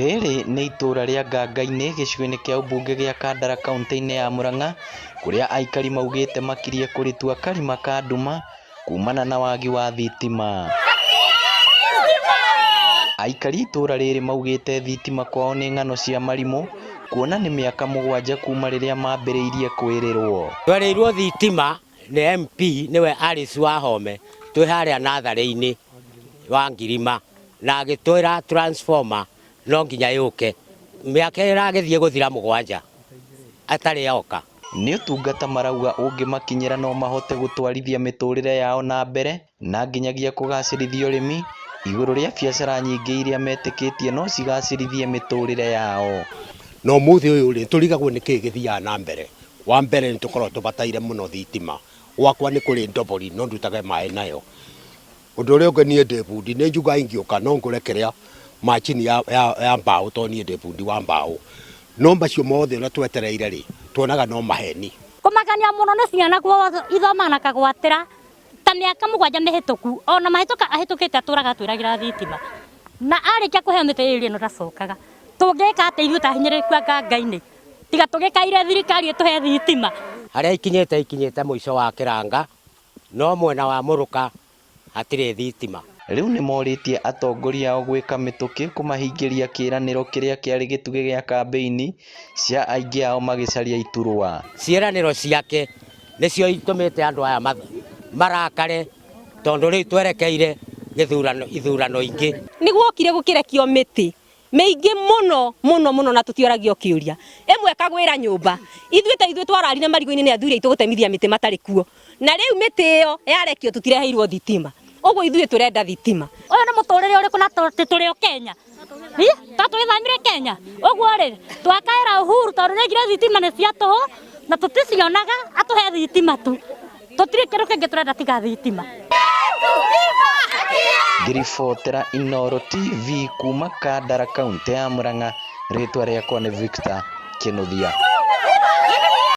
Rĩrĩ nĩ itũra rĩa Nganga-inĩ gĩcigo-inĩ kĩa ũmbunge gĩa Kandara kauntĩ-inĩ ya Murang'a, kũrĩa aikari maugĩte makirie kũrĩtua karima ka nduma kumana na wagi wa thitima. Aikari a itũra rĩrĩ maugĩte thitima kwao nĩ ng'ano cia marimũ kuona nĩ mĩaka mũgwanja kuma rĩrĩa mambĩrĩirie kwĩrĩrwo. Twerĩirwo thitima nĩ MP nĩwe Alice Wahome twĩ harĩa natharĩ-inĩ wa Ngirima na agĩtwĩra transformer no nginya yũke. Mĩaka ĩragĩthiĩ gũthira mũgwanja atarĩ yoka. Nĩ ũtungata marauga ũngĩmakinyĩra no mahote gũtwarithia mĩtũrĩre yao na mbere na nginyagia kũgacĩrithia ũrĩmi igũrũ rĩa biacara nyingĩ iria metĩkĩtie no cigacĩrithie mĩtũrĩre yao. Na ũmũthĩ ũyũ rĩ, tũrigagwo nĩ kĩĩ gĩthiaga na mbere. Wa mbere nĩ tũkoragwo tũbataire mũno thitima. Gwakwa nĩ kũrĩ ndobori no ndutage maĩ nayo. Ũndũ ũrĩa ũngĩ niĩ ndĩ bundi, nĩ njugaga ingĩũka no ngũre kĩrĩa macini ya, ya, ya mbaũ tondũ niĩ ndĩ bundi wa mbaũ. No macio mothe ũrĩa twetereire rĩ, tuonaga no maheni. Kũmakania mũno nĩ ciana ithomaga na kagwatĩra ta mĩaka mũgwanja mĩhĩtũku ona mahĩtũka ahĩtũkĩte atũraga atwĩragĩra thitima na arĩkia kũheo mĩtĩ ĩrĩ ĩno ndacokaga. Tũngĩka atĩa ithuĩ ta ahinyĩrĩrĩku a Nganga-inĩ tiga tũgĩkaire thirikari ĩtũhe thitima. Harĩa ikinyĩte ikinyĩte mũico wa kĩranga no mwena wa Mũrũka hatirĩ thitima. Rĩu nĩmorĩtie atongoria ao gwĩka mĩtũkĩ kũmahingĩria kĩĩranĩro kĩrĩa kĩarĩ gĩtugĩ gĩa kambĩini cia aingĩ ao magĩcaria iturwa. Ciĩranĩro ciake nĩcio itũmĩte andũ aya marakare tondũ rĩu twerekeire gĩthurano ithurano ingĩ. Nĩ gwokire gũkĩrekio mĩtĩ mĩingĩ mũno mũno mũno na tũtioragio kĩũria. Ĩmwe ĩkagwĩra nyũmba. Ithuĩ ta ithuĩ twararire marigũ-inĩ nĩ athuri aitũ gũtemithia mĩtĩ matarĩ kuo. Na rĩu mĩtĩ ĩyo yarekio tũtireheirwo thitima. Ũguo ithuĩ tũrenda thitima. Ũyũ nĩ mũtũrĩre ũrĩkũ na tũrĩ o Kenya? Ta tũgĩthamire Kenya? Ũguo rĩ, twakaĩra Uhuru tondũ nĩaigire thitima nĩ cia tũhũ na tũticionaga, atũhe thitima tu. Tũtirĩ kĩndũ kĩngĩ tũrenda tiga thitima. Ngĩribotera Inooro TV kuma Kandara kauntĩ ya Murang'a, rĩtwa rĩakwa nĩ Victor Kĩnuthia.